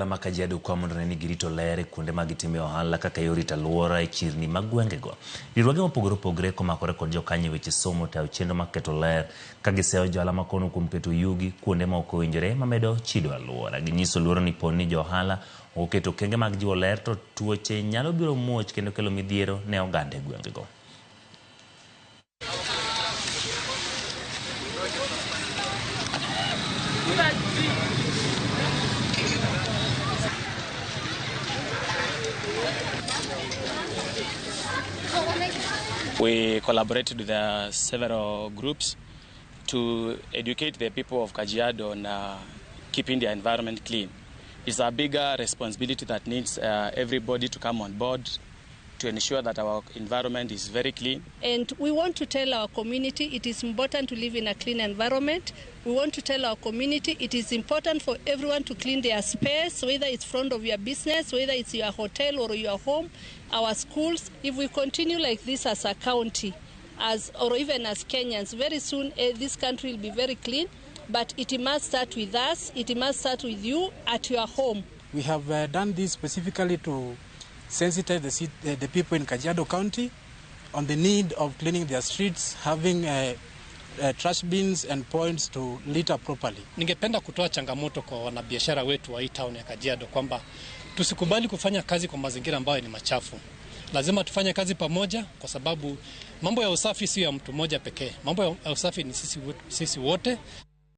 Ma Kajiado kwa mondo ne ni girito ler e kuonde ma gitime ohala kaka yor rito alwora e chirni mag gwengego. Riwruoge mopogore opogore komakore kod jokanyo e weche somo otayo chenro mar keto ler ka giseyo johala makono kuom keto yugi kuonde ma ok owinjore mamedo chido alwora. Ginyiso luoro ni poni jo ohala ok oketo okenge mag jiwo ler to tuoche nyalo biro muoch kendo kelo midhiero ne oganda e gwengego. We collaborated with several groups to educate the people of Kajiado on keeping their environment clean. It's a bigger responsibility that needs everybody to come on board to ensure that our environment is very clean. And we want to tell our community it is important to live in a clean environment. We want to tell our community it is important for everyone to clean their space, whether it's front of your business, whether it's your hotel or your home, our schools. If we continue like this as a county, as or even as Kenyans, very soon this country will be very clean. But it must start with us, it must start with you at your home. We have done this specifically to sensitize the people in Kajiado County on the need of cleaning their streets, having trash bins and points to litter properly. Ningependa kutoa changamoto kwa wanabiashara wetu wa hii town ya Kajiado kwamba tusikubali kufanya kazi kwa mazingira ambayo ni machafu. Lazima tufanye kazi pamoja, kwa sababu mambo ya usafi sio ya mtu mmoja pekee. Mambo ya usafi ni sisi wote.